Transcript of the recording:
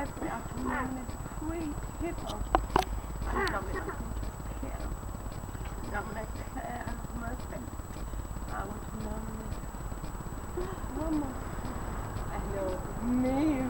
Every I to nominate three people. I nominate Claire. Nominate Claire Murphy. I want to nominate one more. I know me.